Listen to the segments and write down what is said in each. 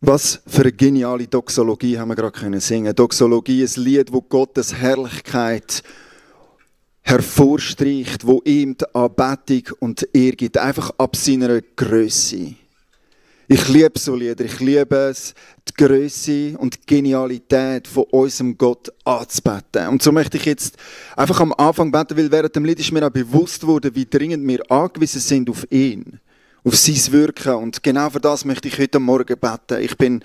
Was für eine geniale Doxologie haben wir gerade singen. Doxologie, ein Lied, wo Gottes Herrlichkeit hervorstreicht, wo ihm die Anbetung und die Ehre gibt, einfach ab seiner Grösse. Ich liebe so Lieder, ich liebe es, die Grösse und die Genialität von unserem Gott anzubeten. Und so möchte ich jetzt einfach am Anfang beten, weil während dem Lied ist mir auch bewusst geworden, wie dringend wir angewiesen sind auf ihn, auf sein Wirken. Und genau für das möchte ich heute Morgen beten. Ich bin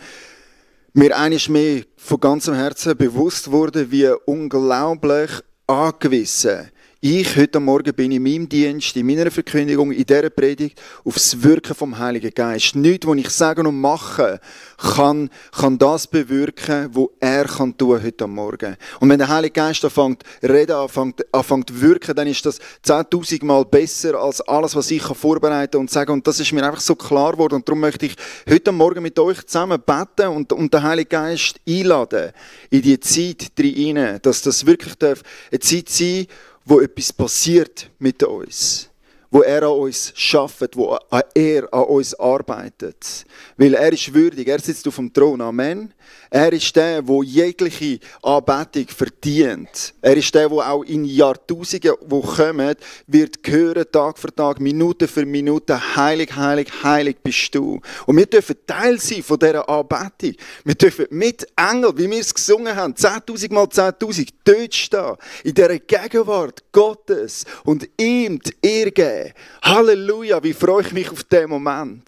mir eines mehr von ganzem Herzen bewusst geworden, wie unglaublich angewiesen ich heute Morgen bin in meinem Dienst, in meiner Verkündigung, in dieser Predigt, auf das Wirken vom Heiligen Geist. Nichts, was ich sage und mache, kann das bewirken, was er tun kann heute Morgen. Und wenn der Heilige Geist anfängt reden, anfängt zu wirken, dann ist das 10.000 Mal besser als alles, was ich vorbereiten und sagen. Und das ist mir einfach so klar geworden. Und darum möchte ich heute Morgen mit euch zusammen beten und den Heiligen Geist einladen in die Zeit hinein, dass das wirklich eine Zeit sein darf, wo etwas passiert mit uns, wo er an uns schafft, wo er an uns arbeitet. Weil er ist würdig, er sitzt auf dem Thron, Amen. Er ist der, der jegliche Anbetung verdient. Er ist der, der auch in Jahrtausenden, die kommen, wird hören, Tag für Tag, Minute für Minute, heilig, heilig, heilig bist du. Und wir dürfen Teil sein von dieser Anbetung. Wir dürfen mit Engeln, wie wir es gesungen haben, 10.000 mal 10.000, dort stehen, in dieser Gegenwart Gottes und ihm die Ehre geben. Halleluja, wie freue ich mich auf diesen Moment.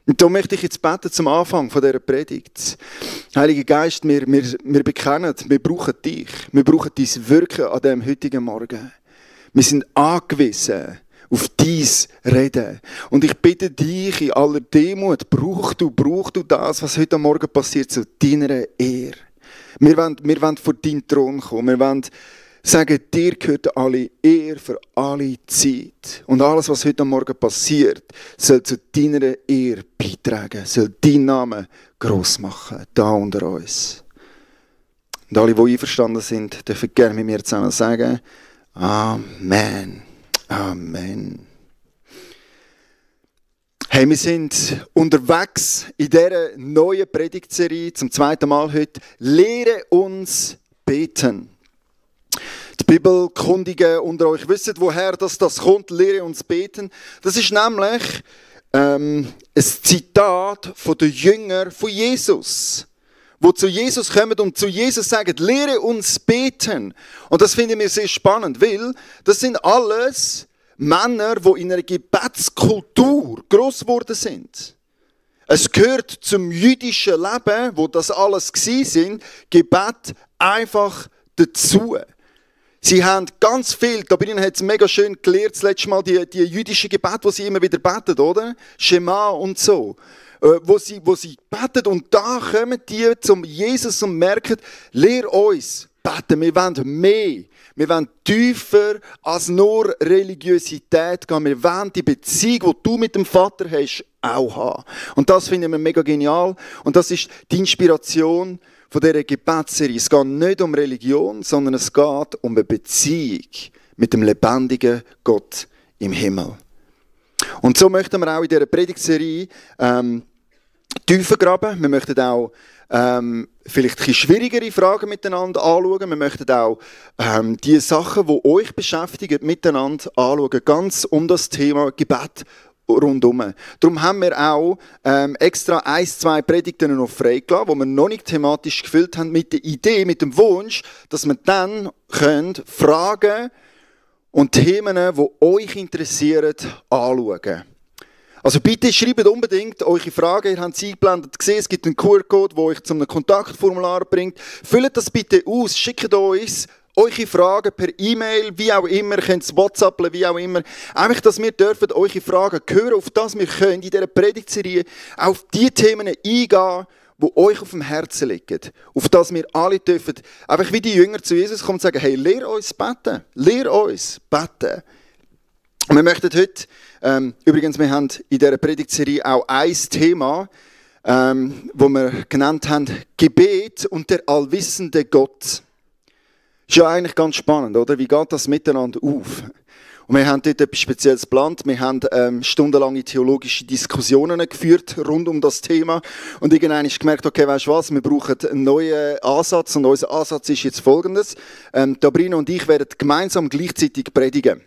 Und da möchte ich jetzt beten zum Anfang von dieser Predigt. Heiliger Geist, wir bekennen, wir brauchen dich. Wir brauchen dein Wirken an diesem heutigen Morgen. Wir sind angewiesen auf dein Reden. Und ich bitte dich in aller Demut, brauch du das, was heute Morgen passiert, zu deiner Ehre. Wir wollen vor deinen Thron kommen. Wir wollen sagen, dir gehört alle Ehre für alle Zeit. Und alles, was heute Morgen passiert, soll zu deiner Ehre beitragen, soll deinen Namen gross machen, da unter uns. Und alle, die einverstanden sind, dürfen gerne mit mir zusammen sagen, Amen. Amen. Hey, wir sind unterwegs in dieser neuen Predigtserie, zum zweiten Mal heute, Lehre uns beten. Die Bibelkundigen unter euch wissen, woher das kommt, Lehre uns beten. Das ist nämlich ein Zitat von den Jüngern von Jesus, die zu Jesus kommen und zu Jesus sagen, lehre uns beten. Und das finden wir sehr spannend, weil das sind alles Männer, die in einer Gebetskultur gross geworden sind. Es gehört zum jüdischen Leben, wo das alles war, Gebet einfach dazu. Sie haben ganz viel, da bei ihnen hat es mega schön gelehrt, das letzte Mal die jüdischen Gebete, die sie immer wieder beten, oder? Schema und so. Wo sie beten und da kommen die zum Jesus und merken, lehr uns beten, wir wollen mehr. Wir wollen tiefer als nur Religiosität gehen. Wir wollen die Beziehung, die du mit dem Vater hast, auch haben. Und das finden wir mega genial. Und das ist die Inspiration von dieser Gebetsserie. Es geht nicht um Religion, sondern es geht um eine Beziehung mit dem lebendigen Gott im Himmel. Und so möchten wir auch in dieser Predigtserie tiefer graben. Wir möchten auch vielleicht ein bisschen schwierigere Fragen miteinander anschauen. Wir möchten auch die Sachen, die euch beschäftigen, miteinander anschauen. Ganz um das Thema Gebet rundum. Darum haben wir auch extra 1-2 Predigten noch freigelassen, die wir noch nicht thematisch gefüllt haben, mit der Idee, mit dem Wunsch, dass wir dann Fragen und Themen, die euch interessieren, anschauen. Also bitte schreibt unbedingt eure Fragen. Ihr habt es eingeblendet gesehen, es gibt einen QR-Code, der euch zu einem Kontaktformular bringt. Füllt das bitte aus, schickt uns eure Fragen per E-Mail, wie auch immer, könnt es WhatsAppen, wie auch immer. Einfach, dass wir dürfen eure Fragen hören, auf das wir können in dieser Predigtserie auf die Themen eingehen, die euch auf dem Herzen liegen. Auf das wir alle dürfen, einfach wie die Jünger zu Jesus kommen und sagen, hey, lehr uns beten. Lehr uns beten. Und wir möchten heute, übrigens, wir haben in dieser Predigtserie auch ein Thema, wo wir genannt haben, Gebet und der allwissende Gott. Ist ja eigentlich ganz spannend, oder? Wie geht das miteinander auf? Und wir haben dort etwas Spezielles geplant. Wir haben stundenlange theologische Diskussionen geführt rund um das Thema. Und irgendwann ist gemerkt, okay, weißt du was, wir brauchen einen neuen Ansatz. Und unser Ansatz ist jetzt folgendes. Sabrina und ich werden gemeinsam gleichzeitig predigen.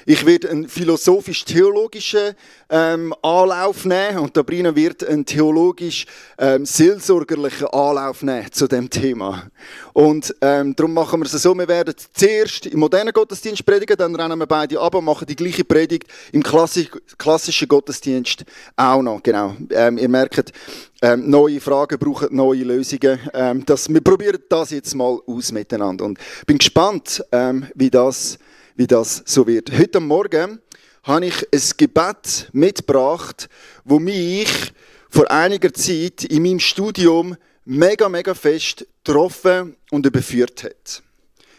Ich werde einen philosophisch-theologischen Anlauf nehmen und Sabrina wird einen theologisch-seelsorgerlichen Anlauf nehmen zu dem Thema. Und darum machen wir es so, wir werden zuerst im modernen Gottesdienst predigen, dann rennen wir beide ab und machen die gleiche Predigt im klassischen Gottesdienst auch noch. Genau. Ihr merkt, neue Fragen brauchen neue Lösungen. Wir probieren das jetzt mal aus miteinander und bin gespannt, wie das so wird. Heute Morgen habe ich ein Gebet mitgebracht, das mich vor einiger Zeit in meinem Studium mega fest getroffen und überführt hat.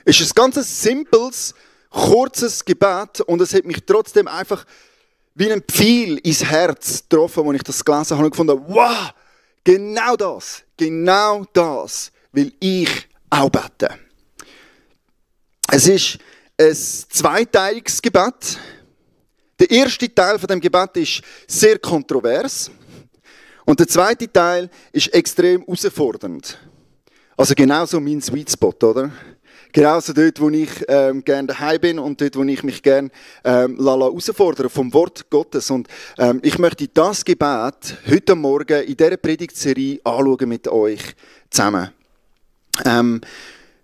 Es ist ein ganz simples, kurzes Gebet und es hat mich trotzdem einfach wie ein Pfeil ins Herz getroffen, als ich das gelesen habe und gefunden, wow, genau das will ich auch beten. Es ist ein zweiteiliges Gebet. Der erste Teil von dem Gebet ist sehr kontrovers und der zweite Teil ist extrem herausfordernd. Also genauso mein Sweet Spot, oder? Genauso dort, wo ich gerne daheim bin und dort, wo ich mich gerne herausfordere vom Wort Gottes. Und ich möchte das Gebet heute Morgen in dieser Predigtserie anschauen mit euch zusammen.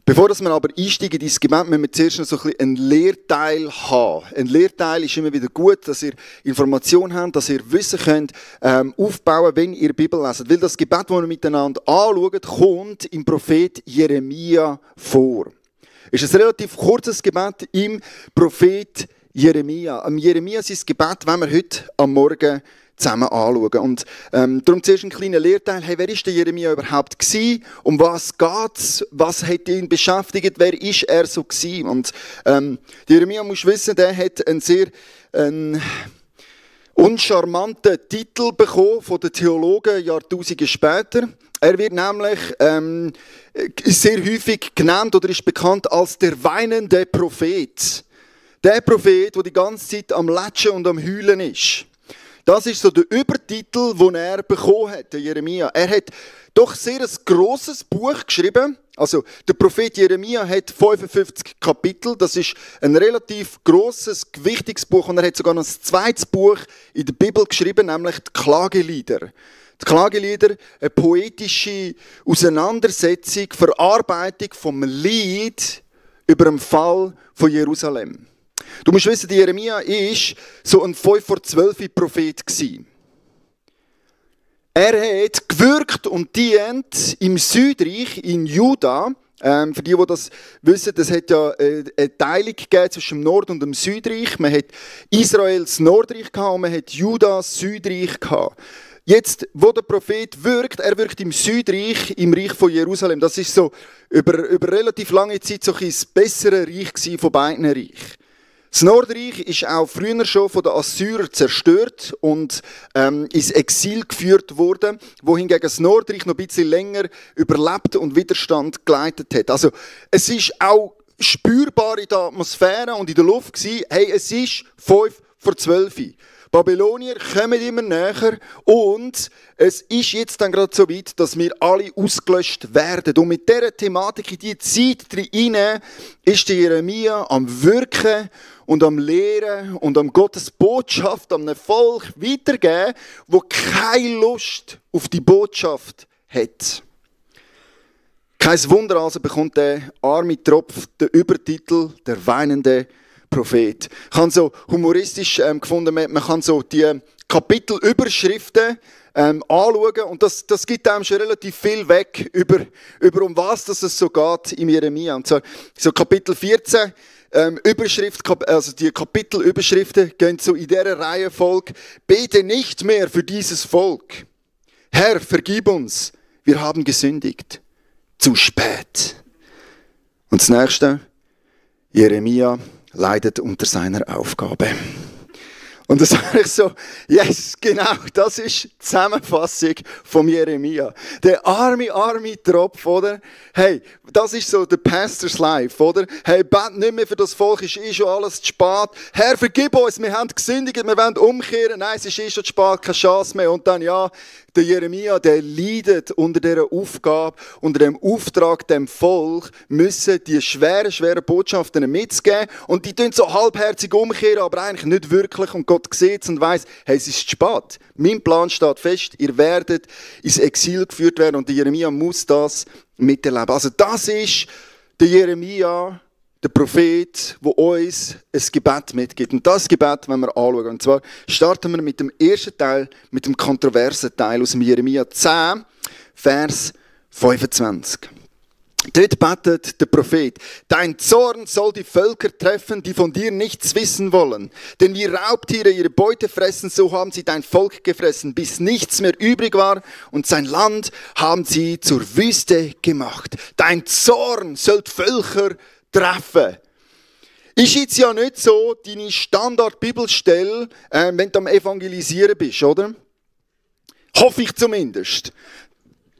Bevor wir aber einsteigen in dieses Gebet, müssen wir zuerst noch so ein bisschen einen Lehrteil haben. Ein Lehrteil ist immer wieder gut, dass ihr Informationen habt, dass ihr Wissen könnt aufbauen, wenn ihr Bibel leset. Weil das Gebet, das wir miteinander anschauen, kommt im Prophet Jeremia vor. Es ist ein relativ kurzes Gebet im Prophet Jeremia. Am Jeremia sein Gebet, wenn wir heute am Morgen zusammen anschauen. Und darum zuerst ein kleiner Lehrteil. Hey, wer ist der Jeremia überhaupt gewesen? Um was geht's? Was hat ihn beschäftigt? Wer ist er so gewesen? Und Jeremia, musst wissen, der hat einen sehr uncharmanten Titel bekommen von den Theologen Jahrtausende später. Er wird nämlich sehr häufig genannt oder ist bekannt als der weinende Prophet. Der Prophet, der die ganze Zeit am Lätschen und am Heulen ist. Das ist so der Übertitel, den er bekommen hat, der Jeremia. Er hat doch sehr ein grosses Buch geschrieben. Also der Prophet Jeremia hat 55 Kapitel. Das ist ein relativ grosses, gewichtiges Buch. Und er hat sogar noch ein zweites Buch in der Bibel geschrieben, nämlich die Klagelieder. Die Klagelieder, eine poetische Auseinandersetzung, Verarbeitung vom Lied über den Fall von Jerusalem. Du musst wissen, Jeremia war so ein 5 vor 12 Prophet gewesen. Er hat gewirkt und dient im Südreich, in Juda. Für die das wissen, es hat ja eine Teilung gegeben zwischen dem Nord- und dem Südreich. Man hat Israels Nordreich gehabt und man hat Judas Südreich gehabt. Jetzt, wo der Prophet wirkt, er wirkt im Südreich, im Reich von Jerusalem. Das ist so über relativ lange Zeit so ein das bessere Reich von beiden Reichen. Das Nordreich ist auch früher schon von den Assyrern zerstört und ins Exil geführt worden, wohingegen das Nordreich noch ein bisschen länger überlebt und Widerstand geleitet hat. Also es ist auch spürbar in der Atmosphäre und in der Luft gewesen, hey, es ist 5 vor 12. Babylonier kommen immer näher und es ist jetzt dann gerade so weit, dass wir alle ausgelöscht werden. Und mit dieser Thematik in diese Zeit drin ist der Jeremia am Wirken und am Lehren und am Gottes Botschaft an einem Volk weitergeben, wo keine Lust auf die Botschaft hat. Kein Wunder also bekommt der arme Tropf den Übertitel «Der weinende Prophet». Ich habe so humoristisch gefunden, man kann so die Kapitelüberschriften anschauen und das gibt einem schon relativ viel weg über um was es so geht im Jeremia. Und so Kapitel 14, also die Kapitelüberschriften gehen so in dieser Reihenfolge: Bete nicht mehr für dieses Volk. Herr, vergib uns, wir haben gesündigt. Zu spät. Und das nächste: Jeremia leidet unter seiner Aufgabe. Und das sage ich so, yes, genau, das ist die Zusammenfassung von Jeremia. Der arme Tropf, oder? Hey, das ist so der Pastor's Life, oder? Hey, bet nicht mehr für das Volk, ist schon alles zu spät. Herr, vergib uns, wir haben gesündigt, wir wollen umkehren. Nein, es ist schon zu spät, keine Chance mehr. Und dann, ja, der Jeremia, der leidet unter dieser Aufgabe, unter dem Auftrag, dem Volk, müssen die schweren Botschaften mitzugeben. Und die tun so halbherzig umkehren, aber eigentlich nicht wirklich. Und Gott sieht es und weiss, hey, es ist zu spät. Mein Plan steht fest, ihr werdet ins Exil geführt werden und der Jeremia muss das miterleben. Also das ist der Jeremia, der Prophet, der uns ein Gebet mitgibt. Und das Gebet wollen wir anschauen. Und zwar starten wir mit dem ersten Teil, mit dem kontroversen Teil aus dem Jeremia 10, Vers 25. Dort betet der Prophet: Dein Zorn soll die Völker treffen, die von dir nichts wissen wollen. Denn wie Raubtiere ihre Beute fressen, so haben sie dein Volk gefressen, bis nichts mehr übrig war, und sein Land haben sie zur Wüste gemacht. Dein Zorn soll die Völker treffen. Ist jetzt ja nicht so deine Standard-Bibelstelle, wenn du am Evangelisieren bist, oder? Hoffe ich zumindest.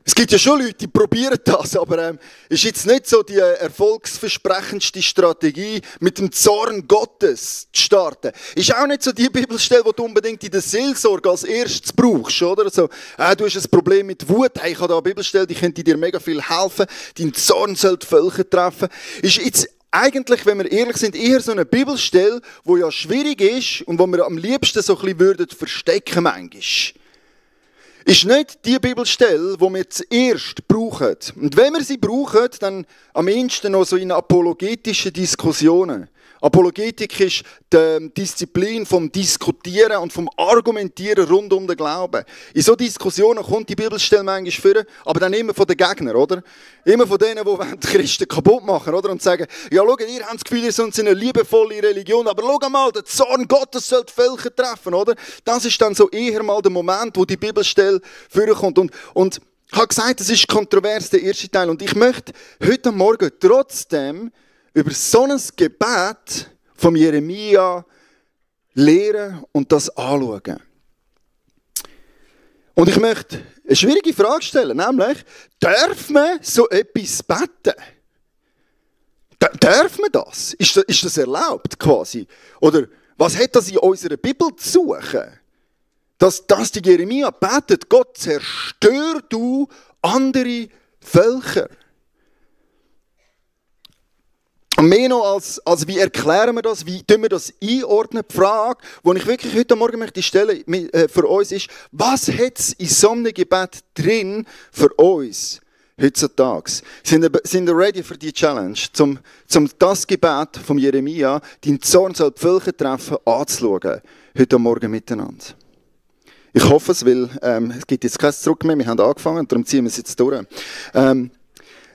Es gibt ja schon Leute, die probieren das, aber ist jetzt nicht so die erfolgsversprechendste Strategie, mit dem Zorn Gottes zu starten. Ist auch nicht so die Bibelstelle, die du unbedingt in der Seelsorge als erstes brauchst, oder? Also, du hast ein Problem mit Wut, hey, ich habe da eine Bibelstelle, die könnte dir mega viel helfen, dein Zorn soll die Völker treffen. Ist jetzt eigentlich, wenn wir ehrlich sind, eher so eine Bibelstelle, die ja schwierig ist und wo wir am liebsten so ein bisschen verstecken manchmal. Ist nicht die Bibelstelle, die wir zuerst brauchen. Und wenn wir sie brauchen, dann am ehesten noch so in apologetischen Diskussionen. Apologetik ist die Disziplin vom Diskutieren und vom Argumentieren rund um den Glauben. In so Diskussionen kommt die Bibelstelle manchmal vor, aber dann immer von den Gegnern, oder? Immer von denen, die die Christen kaputt machen, oder? Und sagen, ja, schau, ihr habt das Gefühl, ihr seid eine liebevolle Religion, aber schau mal, der Zorn Gottes soll die Völker treffen, oder? Das ist dann so eher mal der Moment, wo die Bibelstelle vorkommt. Und ich habe gesagt, das ist kontrovers, der erste Teil. Und ich möchte heute Morgen trotzdem über so ein Gebet von Jeremia lehren und das anschauen. Und ich möchte eine schwierige Frage stellen, nämlich, darf man so etwas beten? Darf man das? Ist das erlaubt quasi? Oder was hat das in unserer Bibel zu suchen? Dass die Jeremia betet, Gott, zerstör du andere Völker. Und mehr noch als wie erklären wir das, wie tun wir das einordnen? Die Frage, die ich wirklich heute Morgen möchte stellen für uns ist, was hat es in so einem Gebet drin für uns heutzutage? Sind wir ready für die Challenge, zum das Gebet von Jeremia, dein Zorn soll die Völker treffen, anzuschauen, heute Morgen miteinander? Ich hoffe es, weil es gibt jetzt kein Zurück mehr, wir haben angefangen, darum ziehen wir es jetzt durch. Um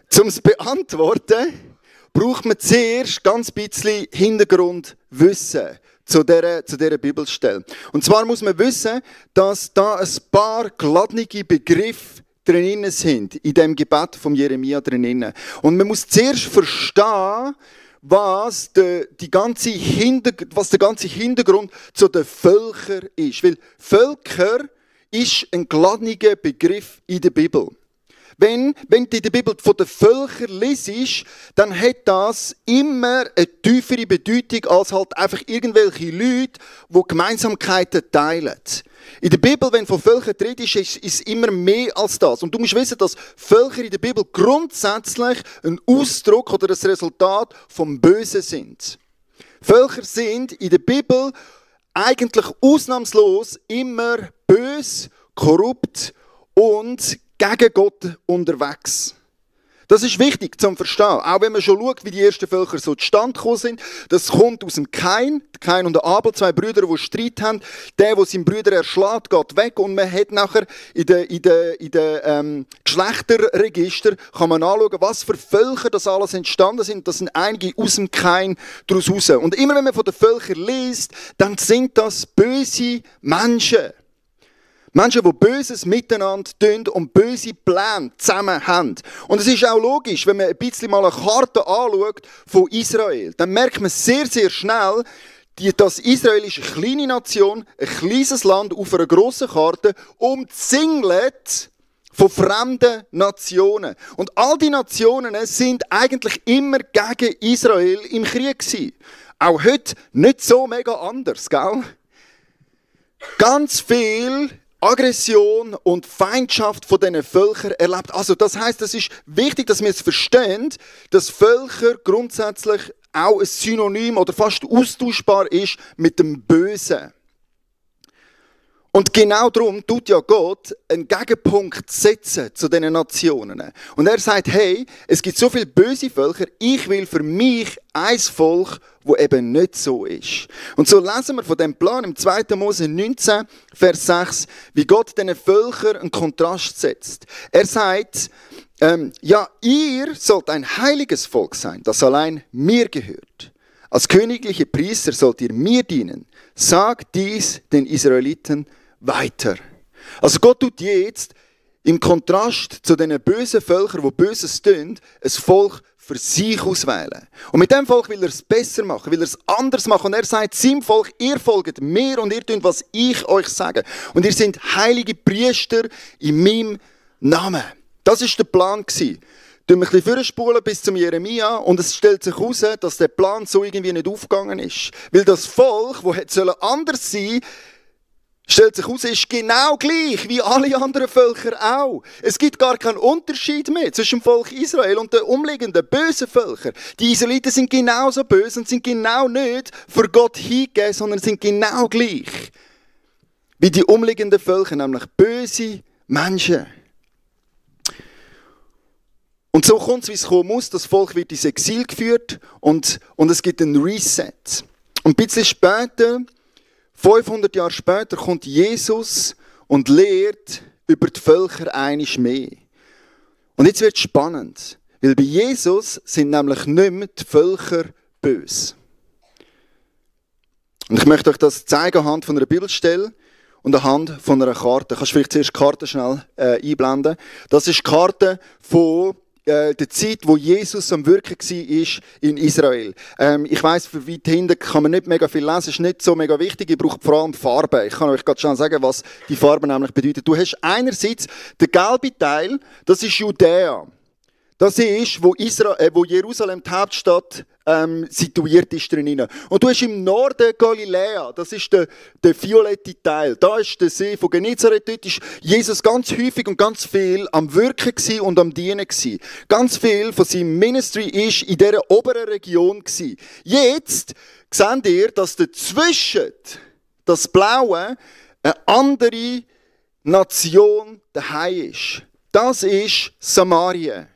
es zu beantworten, braucht man zuerst ganz bisschen Hintergrundwissen zu dieser Bibelstelle. Und zwar muss man wissen, dass da ein paar geladene Begriffe drinnen sind, in dem Gebet von Jeremia drinnen. Und man muss zuerst verstehen, was der ganze Hintergrund zu den Völkern ist. Weil Völker ist ein geladener Begriff in der Bibel. Wenn du in der Bibel von den Völkern liest, dann hat das immer eine tiefere Bedeutung als halt einfach irgendwelche Leute, die Gemeinsamkeiten teilen. In der Bibel, wenn von Völkern die Rede ist es immer mehr als das. Und du musst wissen, dass Völker in der Bibel grundsätzlich ein Ausdruck oder ein Resultat vom Bösen sind. Völker sind in der Bibel eigentlich ausnahmslos immer bös, korrupt und gegen Gott unterwegs. Das ist wichtig zum Verstehen. Auch wenn man schon schaut, wie die ersten Völker so zustande gekommen sind. Das kommt aus dem Kain und der Abel, zwei Brüder, die Streit haben. Der seinen Bruder erschlägt, geht weg. Und man hat nachher in den Geschlechterregister kann man anschauen, was für Völker das alles entstanden sind. Das sind einige aus dem Kain daraus raus. Und immer wenn man von den Völkern liest, dann sind das böse Menschen. Menschen, die Böses miteinander tun und böse Pläne zusammen haben. Und es ist auch logisch, wenn man ein bisschen mal eine Karte anschaut von Israel, dann merkt man sehr, sehr schnell, Das Israel ist eine kleine Nation, ein kleines Land auf einer grossen Karte, umzingelt von fremden Nationen. Und all die Nationen sind eigentlich immer gegen Israel im Krieg gewesen. Auch heute nicht so mega anders, gell? Ganz viel Aggression und Feindschaft von diesen Völkern erlebt. Also das heisst, es ist wichtig, dass wir es verstehen, dass Völker grundsätzlich auch ein Synonym oder fast austauschbar ist mit dem Bösen. Und genau darum tut ja Gott einen Gegenpunkt setzen zu diesen Nationen. Und er sagt, hey, es gibt so viele böse Völker, ich will für mich ein Volk, das eben nicht so ist. Und so lesen wir von dem Plan im 2. Mose 19, Vers 6, wie Gott diesen Völkern einen Kontrast setzt. Er sagt, ja, ihr sollt ein heiliges Volk sein, das allein mir gehört. Als königliche Priester sollt ihr mir dienen. Sagt dies den Israeliten weiter. Also Gott tut jetzt im Kontrast zu den bösen Völkern, die Böses tun, ein Volk für sich auswählen. Und mit dem Volk will er es besser machen, will er es anders machen. Und er sagt seinem Volk, ihr folgt mir und ihr tut, was ich euch sage. Und ihr seid heilige Priester in meinem Namen. Das war der Plan. Tun wir ein bisschen vorspulen bis zum Jeremia und es stellt sich heraus, dass der Plan so irgendwie nicht aufgegangen ist. Weil das Volk, das anders sein soll, stellt sich heraus, ist genau gleich wie alle anderen Völker auch. Es gibt gar keinen Unterschied mehr zwischen dem Volk Israel und den umliegenden bösen Völkern. Die Israeliten sind genauso böse und sind genau nicht für Gott hingegeben, sondern sind genau gleich wie die umliegenden Völker, nämlich böse Menschen. Und so kommt es, wie es kommen muss. Das Volk wird ins Exil geführt und es gibt einen Reset. Und ein bisschen später, 500 Jahre später, kommt Jesus und lehrt über die Völker einmal mehr. Und jetzt wird es spannend, weil bei Jesus sind nämlich nicht mehr die Völker böse. Und ich möchte euch das zeigen anhand von einer Bibelstelle und anhand von einer Karte. Kannst du vielleicht zuerst die Karte schnell einblenden? Das ist die Karte von der Zeit, wo Jesus am Wirken war in Israel. Ich weiss, für weit hinten kann man nicht mega viel lesen, das ist nicht so mega wichtig, ihr braucht vor allem Farben. Ich kann euch gerade schon sagen, was die Farben nämlich bedeuten. Du hast einerseits den gelben Teil, das ist Judäa. Das ist, wo Jerusalem, die Hauptstadt, situiert ist drinnen. Und du hast im Norden Galiläa, das ist der violette Teil. Da ist der See von Genezareth. Dort ist Jesus ganz häufig und ganz viel am Wirken und am Dienen gewesen. Ganz viel von seinem Ministry ist in dieser oberen Region gewesen. Jetzt seht ihr, dass dazwischen das Blaue eine andere Nation daheim ist. Das ist Samarien.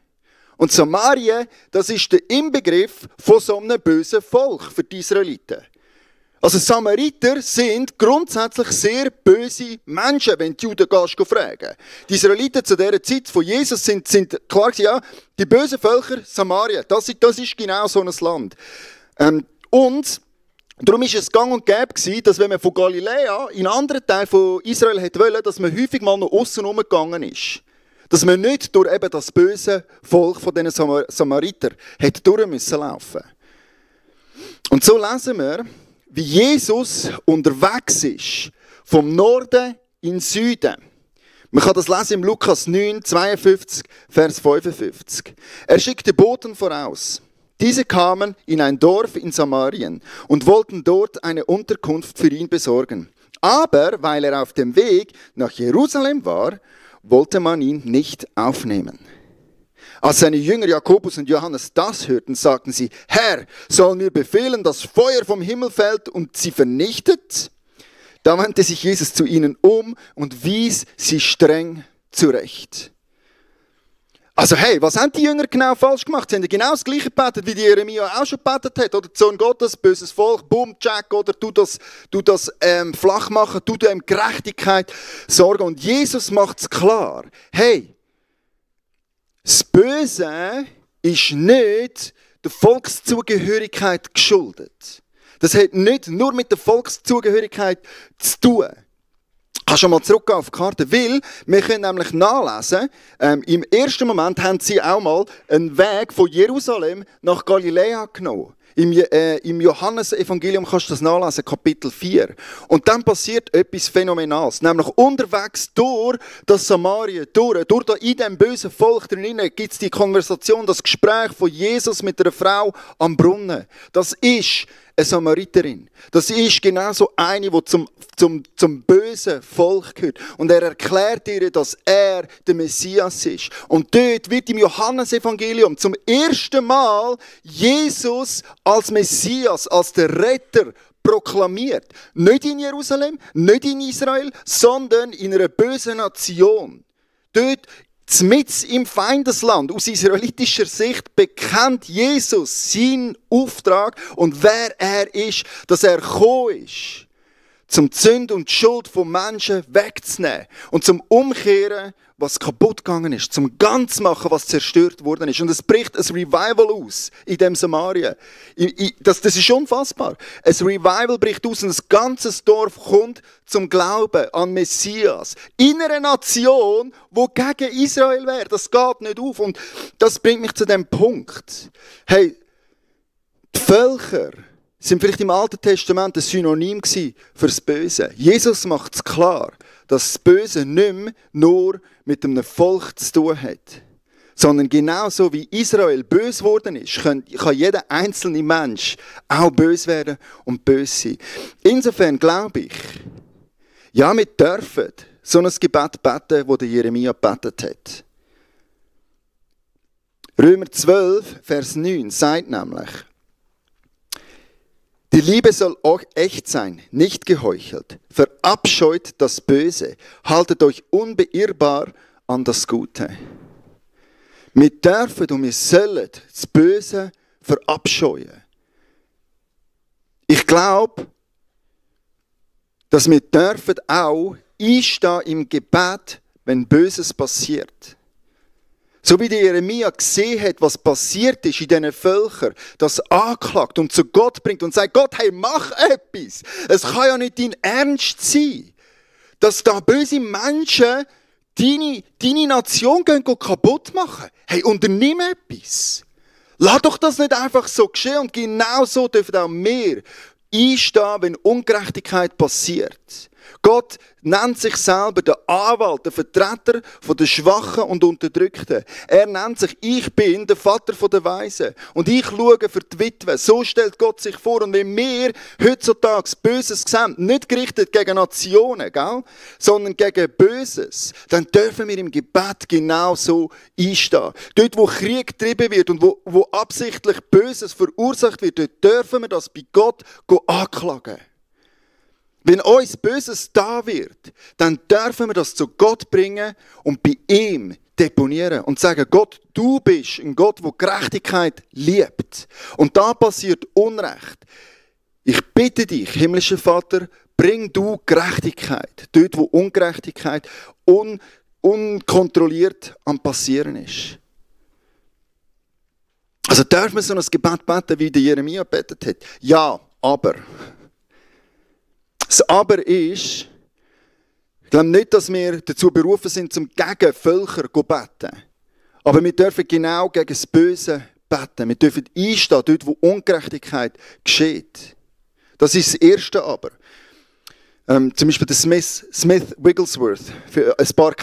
Und Samarien, das ist der Inbegriff von so einem bösen Volk für die Israeliten. Also Samariter sind grundsätzlich sehr böse Menschen, wenn die Juden fragen. Die Israeliten zu dieser Zeit von Jesus sind klar gewesen, ja, die bösen Völker Samarien, das ist genau so ein Land. Und darum ist es gang und gäbe gewesen, dass wenn man von Galiläa in einen anderen Teil von Israel hätte wollen, dass man häufig mal noch aussen rumgegangen ist. Dass man nicht durch eben das böse Volk von diesen Samaritern hätte durch müssen laufen. Und so lesen wir, wie Jesus unterwegs ist, vom Norden in den Süden. Man kann das lesen im Lukas 9, 52, Vers 55. Er schickte Boten voraus. Diese kamen in ein Dorf in Samarien und wollten dort eine Unterkunft für ihn besorgen. Aber weil er auf dem Weg nach Jerusalem war, wollte man ihn nicht aufnehmen. Als seine Jünger Jakobus und Johannes das hörten, sagten sie, Herr, sollen wir befehlen, dass Feuer vom Himmel fällt und sie vernichtet? Da wandte sich Jesus zu ihnen um und wies sie streng zurecht. Also hey, was haben die Jünger genau falsch gemacht? Sie haben genau das Gleiche gebetet, wie die Jeremia auch schon gebetet hat. Oder Sohn Gottes, böses Volk, boom, Jack, oder tu das flach machen, tu dem Gerechtigkeit sorgen. Und Jesus macht es klar. Hey, das Böse ist nicht der Volkszugehörigkeit geschuldet. Das hat nicht nur mit der Volkszugehörigkeit zu tun. Ich kann schon mal zurückgehen auf die Karte, weil wir können nämlich nachlesen, im ersten Moment haben sie auch mal einen Weg von Jerusalem nach Galiläa genommen. Im Johannesevangelium kannst du das nachlesen, Kapitel 4. Und dann passiert etwas Phänomenales. Nämlich unterwegs durch das Samarien, durch da in diesem bösen Volk drinnen, gibt es die Konversation, das Gespräch von Jesus mit einer Frau am Brunnen. Das ist eine Samariterin. Das ist genauso eine, die zum bösen Volk gehört. Und er erklärt ihr, dass er der Messias ist. Und dort wird im Johannesevangelium zum ersten Mal Jesus als Messias, als der Retter proklamiert. Nicht in Jerusalem, nicht in Israel, sondern in einer bösen Nation. Dort mitten im Feindesland, aus israelitischer Sicht, bekennt Jesus seinen Auftrag und wer er ist, dass er gekommen ist, zum die Sünde und die Schuld von Menschen wegzunehmen und zum Umkehren, was kaputt gegangen ist, zum ganz machen, was zerstört worden ist. Und es bricht ein Revival aus in dem Samarien. Das ist unfassbar. Ein Revival bricht aus und das ganze Dorf kommt zum Glauben an Messias. In einer Nation, die gegen Israel wäre. Das geht nicht auf. Und das bringt mich zu dem Punkt. Hey, die Völker sind vielleicht im Alten Testament ein Synonym für das Böse. Jesus macht es klar, dass das Böse nicht mehr nur mit einem Volk zu tun hat, sondern genauso wie Israel böse geworden ist, kann jeder einzelne Mensch auch böse werden und böse sein. Insofern glaube ich, ja, wir dürfen so ein Gebet beten, das der Jeremia gebetet hat. Römer 12, Vers 9 sagt nämlich, die Liebe soll auch echt sein, nicht geheuchelt. Verabscheut das Böse, haltet euch unbeirrbar an das Gute. Wir dürfen und wir sollen das Böse verabscheuen. Ich glaube, dass wir dürfen auch einstehen im Gebet, wenn Böses passiert. So wie der Jeremia gesehen hat, was passiert ist in diesen Völkern, das anklagt und zu Gott bringt und sagt, Gott, hey, mach etwas. Es kann ja nicht dein Ernst sein, dass da böse Menschen deine Nation kaputt machen. Hey, unternimm etwas. Lass doch das nicht einfach so geschehen. Und genau so dürfen auch wir einstehen, wenn Ungerechtigkeit passiert. Gott nennt sich selber der Anwalt, der Vertreter der Schwachen und Unterdrückten. Er nennt sich, ich bin der Vater der Weisen und ich schaue für die Witwe. So stellt Gott sich vor. Und wenn wir heutzutage Böses sehen, nicht gerichtet gegen Nationen, gell, sondern gegen Böses, dann dürfen wir im Gebet genau so einstehen. Dort, wo Krieg getrieben wird und wo absichtlich Böses verursacht wird, dort dürfen wir das bei Gott anklagen. Wenn uns Böses da wird, dann dürfen wir das zu Gott bringen und bei ihm deponieren und sagen, Gott, du bist ein Gott, der Gerechtigkeit liebt. Und da passiert Unrecht. Ich bitte dich, himmlischer Vater, bring du Gerechtigkeit, dort wo Ungerechtigkeit unkontrolliert am Passieren ist. Also dürfen wir so ein Gebet beten, wie der Jeremia gebetet hat? Ja, aber... Das Aber ist, ich glaube nicht, dass wir dazu berufen sind, zum gegen Völker zu beten. Aber wir dürfen genau gegen das Böse beten. Wir dürfen einstehen, dort wo Ungerechtigkeit geschieht. Das ist das erste Aber. Zum Beispiel der Smith Wigglesworth. Ein paar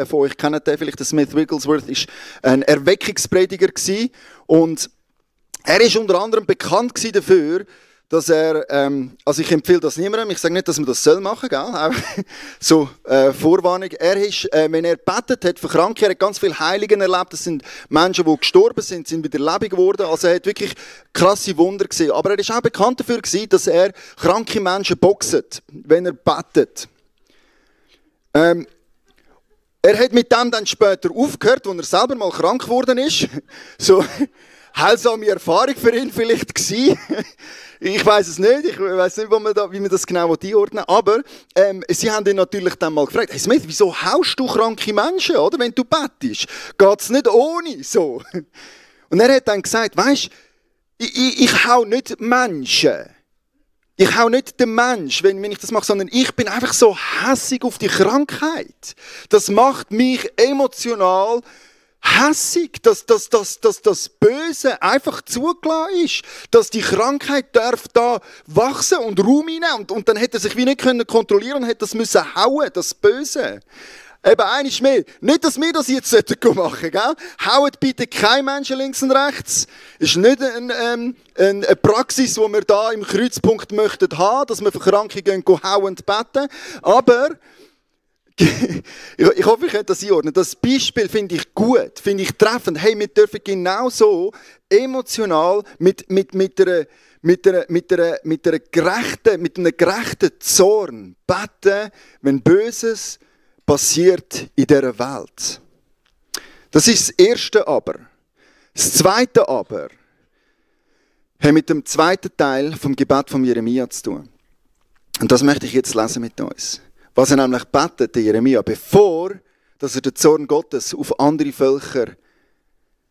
von euch kennen den vielleicht. Der Smith Wigglesworth war ein Erweckungsprediger und er ist unter anderem bekannt dafür, dass er, also ich empfehle das niemandem, ich sage nicht, dass man das machen soll, gell? Aber so Vorwarnung. Er ist, wenn er gebetet hat für Kranke, er hat ganz viele Heiligen erlebt, das sind Menschen, die gestorben sind wieder lebendig geworden, also er hat wirklich krasse Wunder gesehen. Aber er ist auch bekannt dafür gewesen, dass er kranke Menschen boxt, wenn er betet. Er hat mit dem dann später aufgehört, als er selber mal krank geworden ist. So heilsame Erfahrung für ihn vielleicht gewesen. Ich weiß es nicht, ich weiß nicht, wie man das genau einordnen will. Aber sie haben ihn natürlich dann mal gefragt, hey Smith, wieso haust du kranke Menschen, oder, wenn du bettest? Geht es nicht ohne so? Und er hat dann gesagt, weisst, ich hau nicht Menschen. Ich hau nicht den Mensch, wenn ich das mache, sondern ich bin einfach so hässig auf die Krankheit. Das macht mich emotional hässig, dass das Böse einfach zugelassen ist. Dass die Krankheit darf da wachsen und Raum hinein. Und dann hätte er sich wie nicht kontrollieren und hätte das müssen hauen, das Böse. Eben eines mehr. Nicht, dass wir das jetzt machen sollten, gell? Haut bitte kein Menschen links und rechts. Ist nicht eine Praxis, die wir da im Kreuzpunkt möchten haben, dass wir für Kranke gehen hauen und beten. Aber ich hoffe, ich kann das einordnen. Das Beispiel finde ich gut, finde ich treffend. Hey, wir dürfen genauso emotional mit einem gerechten Zorn beten, wenn Böses passiert in dieser Welt. Das ist das erste Aber. Das zweite Aber hat mit dem zweiten Teil vom Gebet von Jeremia zu tun. Und das möchte ich jetzt lesen mit uns. Was er nämlich betet, der Jeremia, bevor dass er den Zorn Gottes auf andere Völker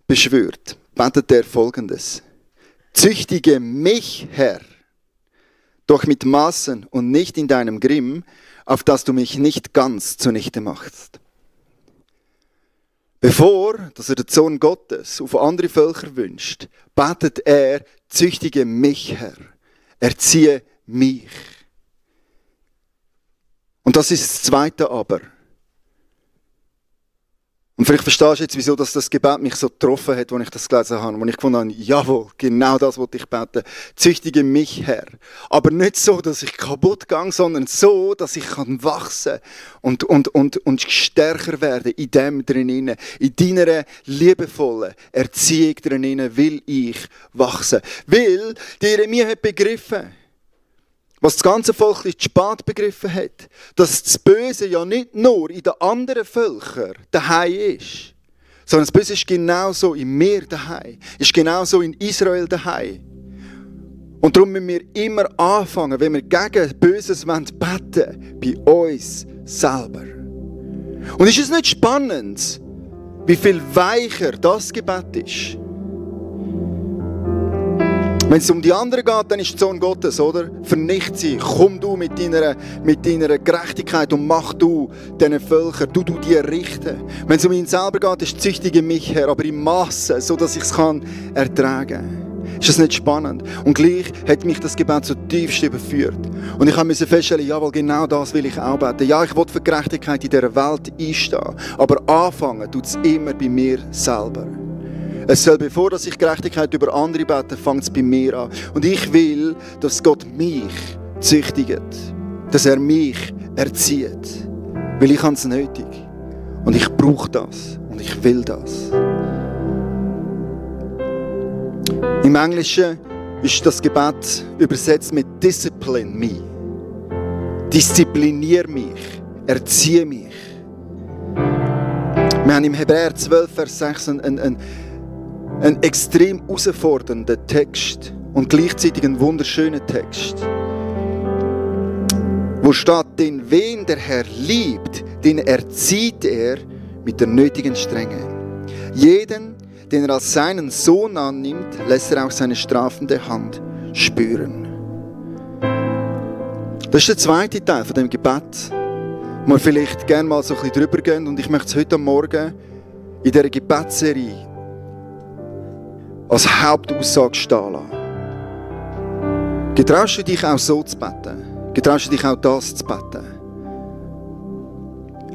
beschwört, betet er Folgendes. Züchtige mich, Herr, doch mit Maßen und nicht in deinem Grimm, auf dass du mich nicht ganz zunichte machst. Bevor dass er den Zorn Gottes auf andere Völker wünscht, betet er, züchtige mich, Herr, erziehe mich. Und das ist das zweite Aber. Und vielleicht verstehst du jetzt, wieso das Gebet mich so getroffen hat, als ich das gelesen habe. Und ich gefunden habe, jawohl, genau das wollte ich beten. Züchtige mich, Herr. Aber nicht so, dass ich kaputt gehe, sondern so, dass ich wachsen und stärker werden in dem drinnen. In deiner liebevollen Erziehung drinnen will ich wachsen. Weil die Jeremia hat begriffen, was das ganze Volk zu spät begriffen hat, dass das Böse ja nicht nur in den anderen Völkern daheim ist, sondern das Böse ist genauso in mir daheim, ist genauso in Israel daheim. Und darum müssen wir immer anfangen, wenn wir gegen Böses beten wollen, bei uns selber. Und ist es nicht spannend, wie viel weicher das Gebet ist? Wenn es um die anderen geht, dann ist der Sohn Gottes, oder? Vernicht sie. Komm du mit deiner Gerechtigkeit und mach du diesen Völkern, du die richten. Wenn es um ihn selber geht, ist züchtige mich, Herr, aber im Maße, so dass ich es ertragen kann. Ist das nicht spannend? Und gleich hat mich das Gebet so tiefst überführt. Und ich musste feststellen, jawohl, genau das will ich auch beten. Ja, ich will für Gerechtigkeit in dieser Welt einstehen. Aber anfangen tut es immer bei mir selber. Es soll, bevor ich Gerechtigkeit über andere bete, fängt es bei mir an. Und ich will, dass Gott mich züchtigt. Dass er mich erzieht. Weil ich habe es nötig. Und ich brauche das. Und ich will das. Im Englischen ist das Gebet übersetzt mit Discipline me. Disziplinier mich. Erziehe mich. Wir haben im Hebräer 12, Vers 6 einen extrem herausfordernden Text und gleichzeitig einen wunderschönen Text. Wo steht, den wen der Herr liebt, den erzieht er mit der nötigen Strenge. Jeden, den er als seinen Sohn annimmt, lässt er auch seine strafende Hand spüren. Das ist der zweite Teil von dem Gebet, wo wir vielleicht gerne mal so ein bisschen drüber gehen. Und ich möchte es heute Morgen in dieser Gebetsserie als Hauptaussage stehen lassen. Getraust du dich auch so zu beten? Getraust du dich auch das zu beten?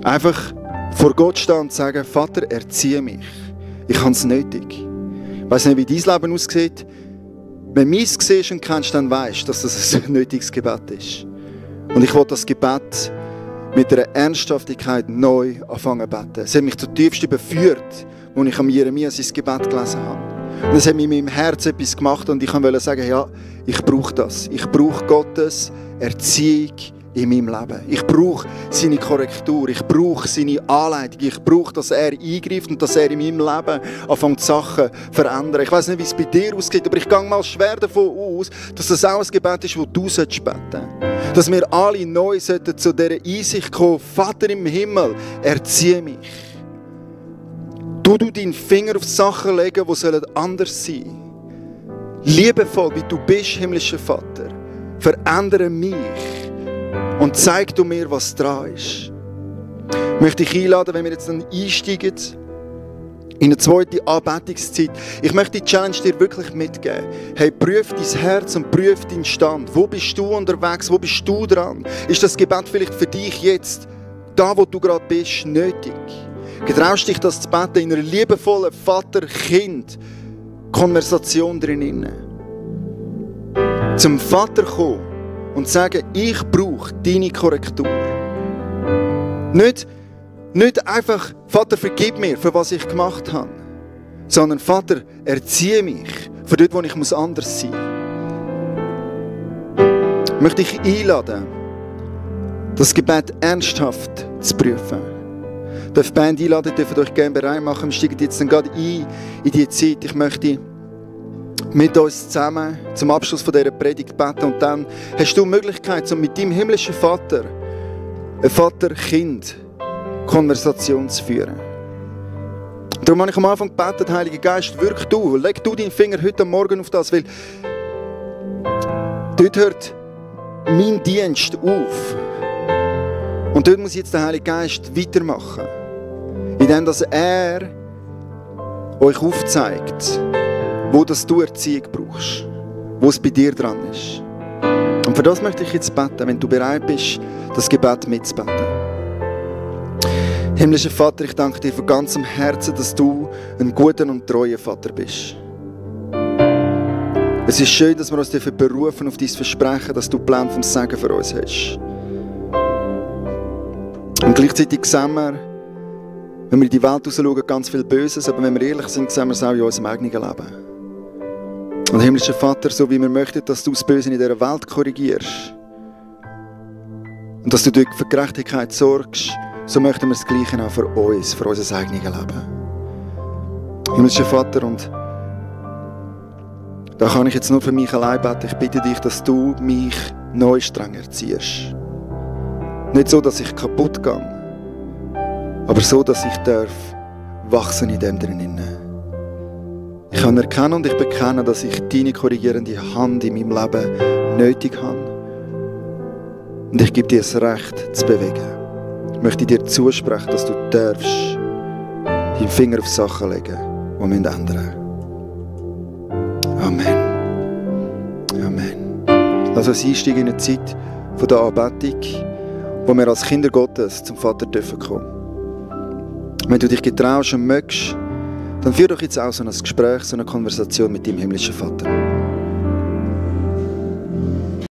Einfach vor Gott stehen und sagen, Vater, erziehe mich. Ich habe es nötig. Ich weiss nicht, wie dein Leben aussieht. Wenn du meins siehst und kennst, dann weisst du, dass das ein nötiges Gebet ist. Und ich will das Gebet mit einer Ernsthaftigkeit neu anfangen zu beten. Es hat mich zutiefst überführt, als ich am Jeremia sein Gebet gelesen habe. Und es hat mir in meinem Herz etwas gemacht und ich wollte sagen, ja, ich brauche das. Ich brauche Gottes Erziehung in meinem Leben. Ich brauche seine Korrektur, ich brauche seine Anleitung, ich brauche, dass er eingreift und dass er in meinem Leben anfängt, Sachen zu verändern. Ich weiss nicht, wie es bei dir aussieht, aber ich gehe mal schwer davon aus, dass das auch ein Gebet ist, das du beten solltest. Dass wir alle neu zu dieser Einsicht kommen, Vater im Himmel, erziehe mich. Du deinen Finger auf Sachen legen, die anders sein sollen. Liebevoll, wie du bist, himmlischer Vater, verändere mich und zeig du mir, was dran ist. Ich möchte dich einladen, wenn wir jetzt dann einsteigen, In eine zweite Anbetungszeit. Ich möchte die Challenge dir wirklich mitgeben. Hey, prüf dein Herz und prüf deinen Stand. Wo bist du unterwegs? Wo bist du dran? Ist das Gebet vielleicht für dich jetzt, da wo du gerade bist, nötig? Getraust dich, das zu beten in einer liebevollen Vater-Kind-Konversation drinnen? Zum Vater kommen und sagen, ich brauche deine Korrektur. Nicht einfach, Vater, vergib mir, für was ich gemacht habe, sondern Vater, erziehe mich für dort, wo ich anders sein muss. Ich möchte dich einladen, das Gebet ernsthaft zu prüfen. Ich darf die Band einladen, dürft euch gerne bereit machen. Wir steigen jetzt dann gerade ein in diese Zeit. Ich möchte mit uns zusammen zum Abschluss von dieser Predigt beten und dann hast du die Möglichkeit, um mit deinem himmlischen Vater, ein Vater-Kind-Konversation zu führen. Darum habe ich am Anfang gebetet, Heiliger Geist, wirk du, leg du deinen Finger heute Morgen auf das, weil dort hört mein Dienst auf. Und dort muss jetzt der Heilige Geist weitermachen, indem dass er euch aufzeigt, wo das du Erziehung brauchst, wo es bei dir dran ist. Und für das möchte ich jetzt beten, wenn du bereit bist, das Gebet mitzubeten. Himmlischer Vater, ich danke dir von ganzem Herzen, dass du ein guter und treuer Vater bist. Es ist schön, dass wir uns dafür berufen auf dein Versprechen, dass du Pläne vom Segen für uns hast. Und gleichzeitig sehen wir, wenn wir in die Welt rausschauen, ganz viel Böses, aber wenn wir ehrlich sind, sehen wir es auch in unserem eigenen Leben. Und himmlischer Vater, so wie wir möchten, dass du das Böse in dieser Welt korrigierst und dass du durch für Gerechtigkeit sorgst, so möchten wir das Gleiche auch für uns, für unser eigenes Leben. Himmlischer Vater, und da kann ich jetzt nur für mich allein beten. Ich bitte dich, dass du mich neu streng erziehst. Nicht so, dass ich kaputt gehe, aber so, dass ich darf wachsen in dem drinnen. Ich kann erkennen und ich bekenne, dass ich deine korrigierende Hand in meinem Leben nötig habe. Und ich gebe dir das Recht zu bewegen. Ich möchte dir zusprechen, dass du darfst deinen Finger auf Sachen legen, die wir ändern. Amen. Amen. Lass uns einsteigen in eine Zeit von der Anbetung, wo wir als Kinder Gottes zum Vater dürfen kommen. Wenn du dich getraust und möchtest, dann führ doch jetzt auch so ein Gespräch, so eine Konversation mit deinem himmlischen Vater.